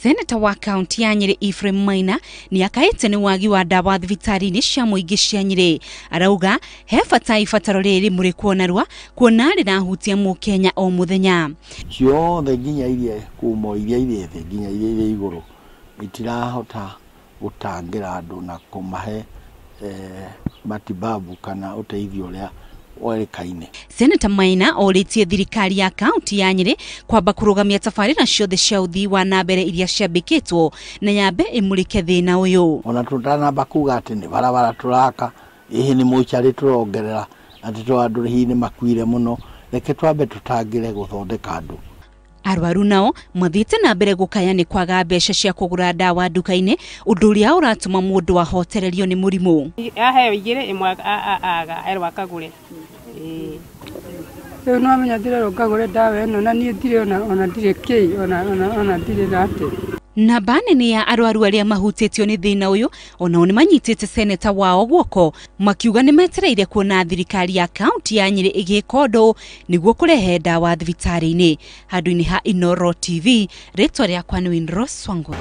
Seneta wa kaunti ya Nyeri Ephraim Maina ni akaite ni wagi wa ndawa thibitarĩ-inĩ cia mũingĩ cia Nyeri. Arauga he bata ibataro rĩrĩ mũrĩ kuona rwa kuona rĩrahutia mũkenya o mũthenya. Ciothe nginya iria kuma iria irĩ thĩ nginya iria irĩ igũrũ itirahota gũtangĩra andũ na kũmahe matibabu kana ũteithio ũrĩa werĩkaine. Seneta Maina orĩtie thirikari ya kaunti ya Nyeri kwamba kũrũgamia tabarĩra ciothe cia ũthii wa na mbere iria ciambĩkĩtwo na yambe ĩmũrĩke thĩna ũyũ. Ona tũtanamba kuga atĩ nĩ barabara tũraka, hihi nĩ mũcarĩ tũrongerera, atĩ to andũ hihi nĩ makuire mũno, reke twambe tũtangĩre gũthondeka andũ. Arwaru nao mathiĩte na mbere gũkaya nĩ kwaga mbeca cia kũgũra ndawa nduka-inĩ, ũndũ ũrĩa ũratũma mũndũ ahotererio nĩ mũrimũ. Aheo igĩrĩ ĩmwe aga erwo akagũre. Rĩu no menya ndĩrerwo ngagũre ndawa ĩno na niĩ ndirĩ ona ndirĩ kĩ ona ndirĩ na atĩ. Namba nene ya arwaru arĩa mahutĩtio nĩ thĩna ũyũ onao nĩ manyitĩte seneta wao guoko makiuga nĩ metereire kuona thirikari ya kaunti ya Nyeri ĩgĩka ũndũ nĩguo kũrehe ndawa thibitarĩ-inĩ. Handũ-inĩ ha Inooro TV, rĩtwa rĩakwa nĩ Winrose Wangũi.